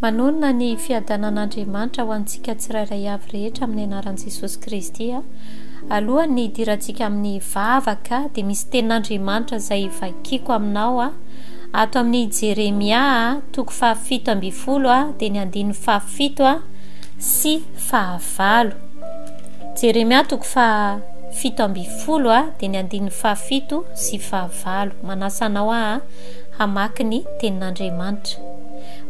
Manonona ny fiadanan'Andriamanitra ho antsika tsirairay avy rehetra amin'ny anaran'i Jesosy Kristy aho. Alohan'ny hidirantsika amin'ny vavaka dia misy tenin'Andriamanitra izay vakiako aminao aho. Ato amin'ny Jeremia toko faha-17 dia ny andininy fahafito sy fahavalo. Jeremia toko faha-17 dia ny andininy fahafito sy fahavalo. Manasa anao aho hamaky ny tenin'Andriamanitra.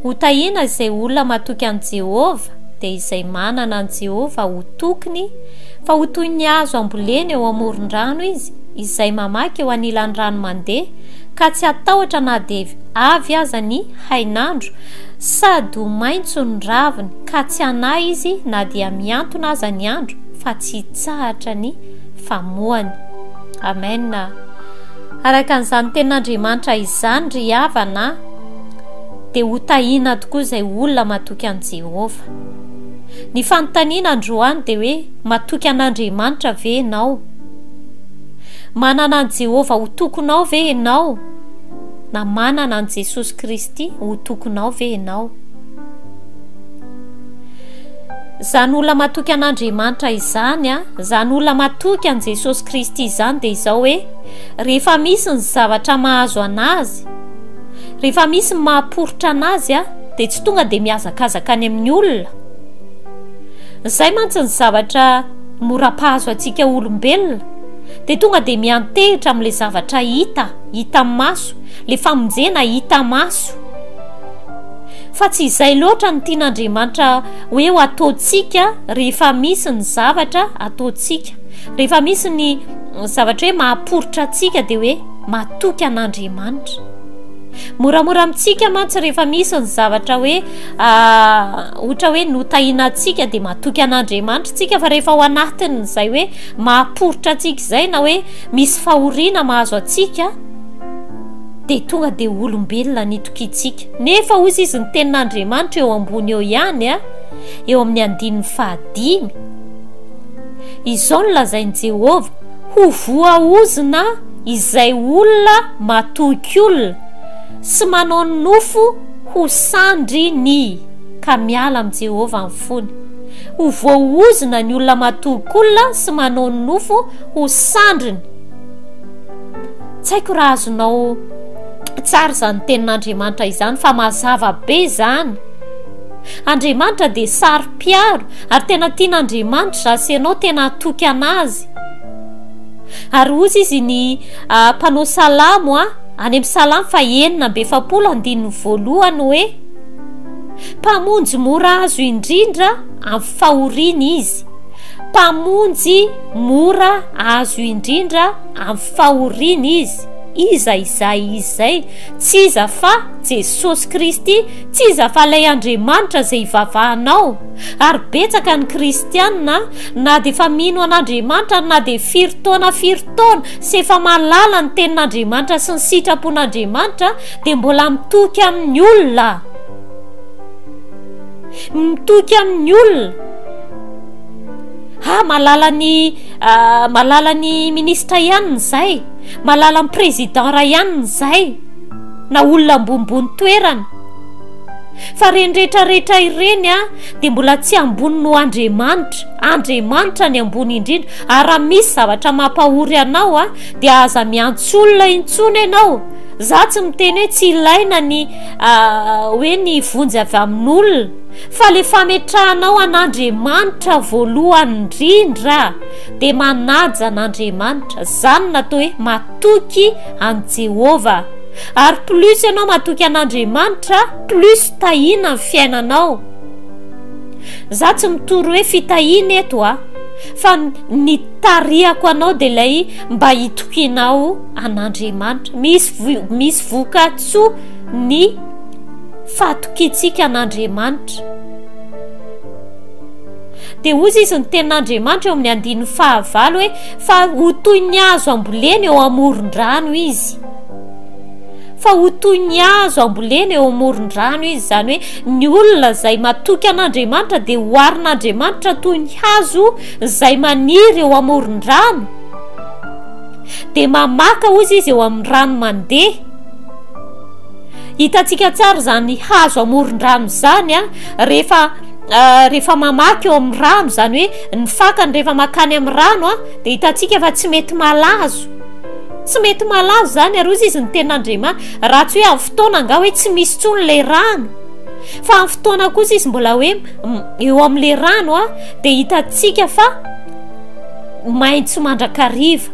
Hotahiana izay olona matoky an'i Jehovah, dia izay manana an'i Jehovah ho tokiny, fa ho toy ny hazo ambolena eo amoron-drano izy, izay mamaky eo anilan'ny rano mandeha, ka tsy hatahotra na dia avy aza ny hainandro, sady ho maitso ny raviny, ka tsy hanahy izy na dia mihantona aza ny andro, fa tsy hitsahatra ny famoany. Amen. Araka an'izany tenin'Andriamanitra izany, ry havana, dia hotahiana tokoa izay olona matoky an'i Jehovah. Ny fanontaniana androany dia hoe, matoky an'Andriamanitra ve ianao? Manana an'i Jehovah ho tokinao ve ianao? Na manana an'i Jesosy Kristy ho tokinao ve ianao? Izany olona matoky an'Andriamanitra izany, izany olona matoky an'i Jesosy Kristy izany dia izao hoe, rehefa misy ny zavatra mahazo anazy, Rehefa misy ny mahaporitra anazy dia tsy tonga dia mihazakazaka any amin'ny olona. Izay mantsy ny zavatra mora mpahazo antsika olombelona dia tonga dia miantehitra amin'ilay zavatra hita, hita maso, ilay famonjena hita maso. Fa tsy izay loatra no tian'Andriamanitra hoe ho ataontsika rehefa misy ny zavatra ataontsika. Rehefa misy ny zavatra hoe mahaporitra antsika dia hoe matoky an'Andriamanitra. Moramora amintsika mantsy rehefa misy ny zavatra hoe ohatra hoe notahiana antsika dia matoky an'Andriamanitra tsika fa rehefa ao anatin'izay hoe mahaporitra antsika izay na hoe misy fahoriana mahazo antsika dia tonga dia olombelona ny itokiantsika. Nefa hozy izy ny tenin'Andriamanitra eo ambony eo ihany a, eo amin'ny andininy fahadimy. Izao no lazain'i Jehovah, Ho voaozona izay olona matoky olona sy manao ny nofo ho sandriny, ka miala amin'i Jehovah ny fony. Ho voaozona ny olona matoky olona sy manao ny nofo ho sandriny. Tsy haiko raha azonao tsara izany tenin'Andriamanitra izany fa mazava be izany. Andriamanitra dia saro-piaro ary tena tian'Andriamanitra izaho sy ianao tena hatoky an'Azy. Ary hozy izy ny mpanao salamo a, any amin'ny salamo fa 46 andininy voalohany hoe Mpamonjy mora azo indrindra amin'ny fahoriana izy. Mpamonjy mora azo indrindra amin'ny fahoriana izy. Iza izay izy izay? Tsy iza fa Jesosy Kristy, tsy iza fa ilay Andriamanitra izay ivavahanao. Ary betsaka ny kristiana na dia efa mino an'Andriamanitra ary na dia firy taona firy taona sy efa mahalala ny tenin'Andriamanitra sy ny sitrapon'Andriamanitra dia mbola mitoky amin'ny olona. Mitoky amin'ny olona. Ah, mahalala ny ah, mahalala ny ministra ihany ny zay, mahalala ny président ray ihany ny zay, na olona ambonimbony toerana. Fa ireny rehetra rehetra ireny a dia mbola tsy ambony noho Andriamanitra. Andriamanitra ny ambony indrindra. Ary raha misy zavatra mampahory anao a dia aza miantso olona intsony ianao. Za tsy miteny hoe tsy ilaina ny hoe ny vonjy avy amin'olona fa le fametrahanao an'Andriamanitra voalohany indrindra dia manaja an'Andriamanitra. Zany no atao hoe matoky an'i Jehovah. Ary plus ianao matoky an'Andriamanitra, plus tahiana ny fiainanao. Za tsy mitory hoe fitahiana eto a, fa ny tarihako anao dia ilay mba hitokianao an'Andriamanitra. Misy misy vokatsoa ny fahatokiantsika an'Andriamanitra. Dia hozy izy ny tenin'Andriamanitra eo amin'ny andininy fahavalo hoe fa ho toy ny hazo ambolena eo amoron-drano izy. Fa ho toy ny hazo ambolena eo amoron-drano izy, izany hoe ny olona izay matoky an'Andriamanitra dia oharin'Andriamanitra toy ny hazo izay maniry eo amoron-drano. Dia mamaka hozy izy eo amin'ny rano mandeha. Hitantsika tsara izany hazo amoron-drano izany a, rehefa rehefa mamaky eo amin'ny rano, izany hoe ny fakany rehefa makany amin'ny rano a, dia hitantsika fa tsy mety malazo. Tsy mety malazo izany ary hozy izy ny tenin'Andriamanitra, raha tsy hoe amin'ny fotoana angaha hoe tsy misy intsony ilay rano. Fa amin'ny fotoana kosa izy mbola hoe eo amin'ilay rano a, dia hitantsika fa maitso mandrakariva.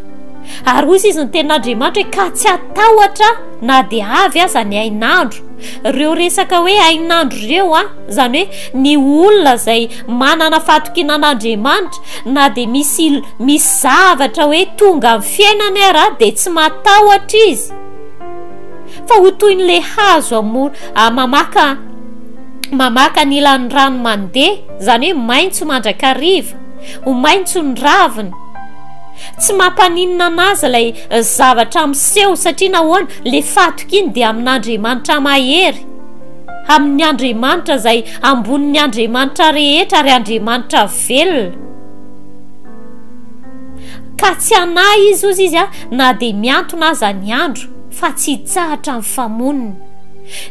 Ary hozy izy ny tenin'Andriamanitra hoe ka tsy hatahotra na dia avy aza ny hainandro. Ireo resaka hoe hainandro ireo a, izany hoe ny olona izay manana fahatokiana an'Andriamanitra na dia misy misy zavatra hoe tonga amin'ny fiainany ara dia tsy matahotra izy fa ho toy ny le hazo amor mamaka mamaka ny ilan'ny rano mandeha, izany hoe maitso mandrakariva, ho maitso ny raviny. Tsy mampaninona anazy ilay zavatra miseho satria nahoana? Le fahatokiany dia amin'Andriamanitra mahery, amin'ny Andriamanitra izay ambonin'ny Andriamanitra rehetra ary Andriamanitra velona. Ka tsy hanahy izy hozy izy na dia mihantona aza ny andro fa tsy hitsahatra ny famonony.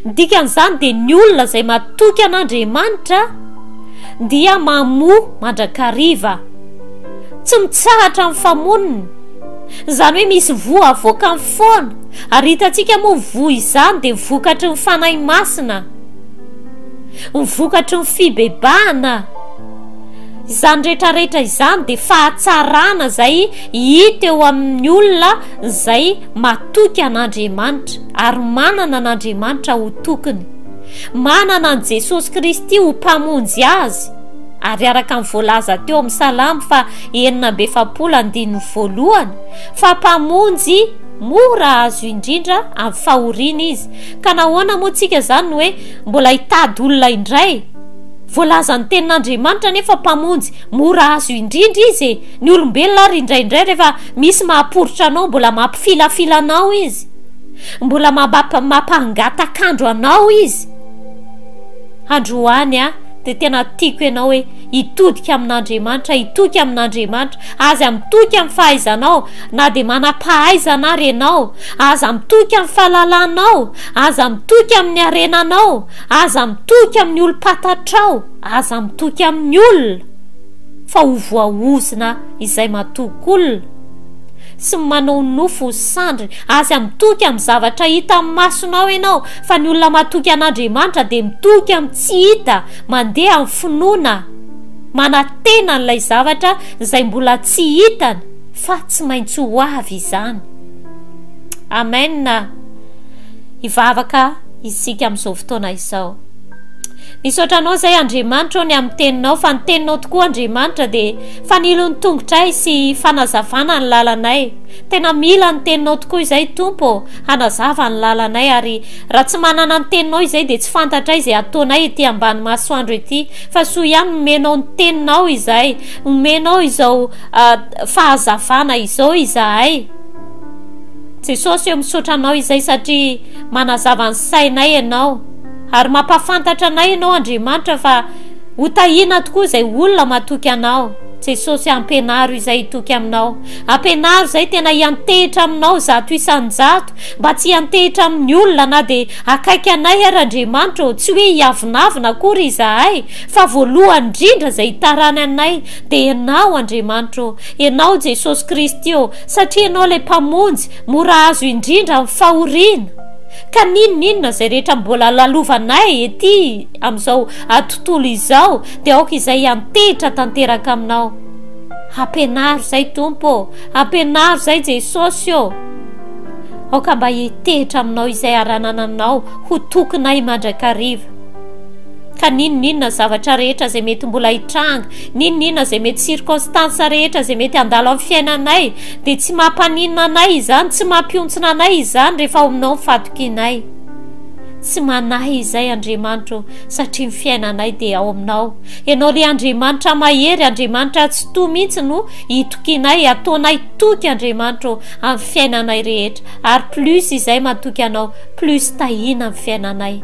Ny dikan'izany dia ny olona izay matoky an'Andriamanitra dia mamoa mandrakariva. Tsy mitsahatra ny famonony. Izany hoe misy voa avoakany foana. Ary hitantsika moa voa izany dia vokatry ny Fanahy Masina. Ny vokatry ny fibebahana. Izany rehetra rehetra izany dia fahatsarana izay hita eo amin'ny olona izay matoky an'Andriamanitra ary manana an'Andriamanitra ho tokiny. Manana an'i Jesosy Kristy ho Mpamonjy azy. Ary araka ny voalaza teo amin'ny Salamo faha 46 andininy voalohany fa Mpamonjy mora azo indrindra amin'ny fahoriana Izy. Ka nahoana moa tsika izany no hoe mbola hitady olona indray? Voalazan'ny Tenin'Andriamanitra anefa Mpamonjy mora azo indrindra Izy e! Ny olombelona ary indraindray rehefa misy mahaporitra anao mbola mampifilafila anao izy. Mbola mampangatak'andro anao izy. Androany aho dia tena tiako ianao hoe hitodika amin'Andriamanitra, hitoky amin'Andriamanitra. Aza mitoky amin'ny fahaizanao na dia manam-pahaizana ary ianao. Aza mitoky amin'ny fahalalanao, aza mitoky amin'ny harenanao, aza mitoky amin'ny olom-pantatrao, aza mitoky amin'ny olona fa ho voaozona izay matoky olona sy manao nofo ho sandriny. Aza mitoky amin'ny zavatra hita amin'ny masonao ianao, fa ny olona matoky an'Andriamanitra dia mitoky amin'ny tsy hita, mandeha amin'ny finoana, manantena an'ilay zavatra izay mbola tsy hitany fa tsy maintsy ho avy izany. Amen. Hivavaka isika amin'izao fotoana izao. Misaotra anao izay Andriamanitra o ny amin'ny teninao fa ny teninao tokoa Andriamanitra dia fanilon'ny tongotray sy fanazavana ny lalanay. Tena mila ny teninao tokoa izay Tompo ô, hanazava ny lalanay ary raha tsy manana ny teninao izay dia tsy fantatray izay ataonay ety ambany masoandro ety fa soa ihany nomenao ny teninao izay, omenao izao fahazavana izao izahay. Jesosy ô misaotra anao izay satria manazava ny sainay ianao ary mampafantatra anay ianao Andriamanitra fa ho tahiana tokoa izay olona matoky anao. Jesosy ampianaro izay hitoky aminao. Ampianaro izay tena hiantehitra aminao 100% mba tsy hiantehitra amin'ny olona na dia akaiky anay ary Andriamanitra ô, tsy hoe hiavonavona akory izahay fa voalohany indrindra izay hitarany anay dia Ianao Andriamanitra ô, Ianao Jesosy Kristy ô, satria Ianao ilay Mpamonjy mora azo indrindra amin'ny fahoriana. Ka n'inon'inona izay rehetra mbola lalovanay ety amin'izao tontolo izao dia aoka izay hiantehitra tanteraka aminao. Ampianaro izay Tompo ô, ampianaro izay Jesosy ô. Aoka mba hitehitra aminao izay aranananao ho tokinay mandrakariva. Ka n'inon'inona zavatra rehetra izay mety mbola hitranga, n'inon'inona izay mety circonstance rehetra izay mety handalo amin'ny fiainanay, dia tsy mampaninona anay izany, tsy mampihontsina anay izany rehefa ao aminao ny fahatokianay. Tsy manahy izay Andriamanitra ô, satria ny fiainanay dia ao aminao. Ianao ilay Andriamanitra mahery, Andriamanitra Tsitoha mihitsy no itokianay, ataonay toky Andriamanitra ô, amin'ny fiainanay rehetra. Ary plus izay matoky Anao, plus tahiana ny fiainanay.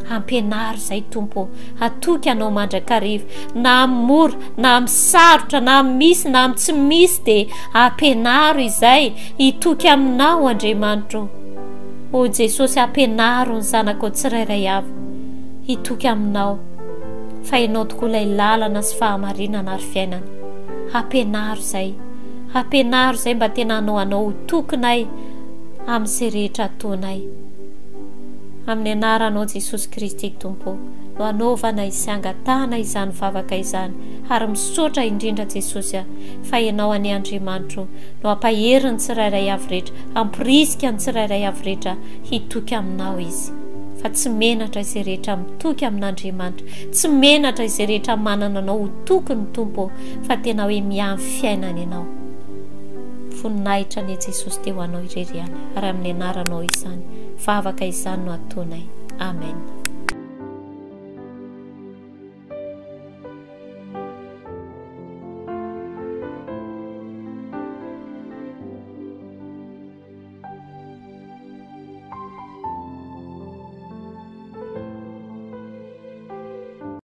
Ampianaro izay Tompo ô, hatoky Anao mandrakariva, na amin'ny mora, na amin'ny sarotra, na amin'ny misy, na amin'ny tsy misy dia ampianaro izay hitoky Aminao Andriamanitra ô. O Jesosy ampianaro ny zanakao tsirairay avy hitoky aminao fa ianao tokoa ilay lalana sy fahamarinana ary fiainana. Ampianaro izay. Ampianaro izay mba tena hanao anao ho tokinay amin'izay rehetra ataonay. Amin'ny anaranao Jesosy Kristy Tompo no anaovanay sy angatahana izany vavaka izany ary misaotra indrindra Jesosy a fa ianao anie Andriamanitro no hampahery ny tsirairay avy rehetra, hamporisika ny tsirairay avy rehetra hitoky aminao izy. Fa tsy menatra izay rehetra mitoky amin'Andriamanitra, tsy menatra izay rehetra manana anao ho toky ny Tompo fa tena hoe miahy ny fiainany ianao. Voninahitra anie Jesosy dia ho anao irery ihany ary amin'ny anaranao izany vavaka izany no ataonay. Amen.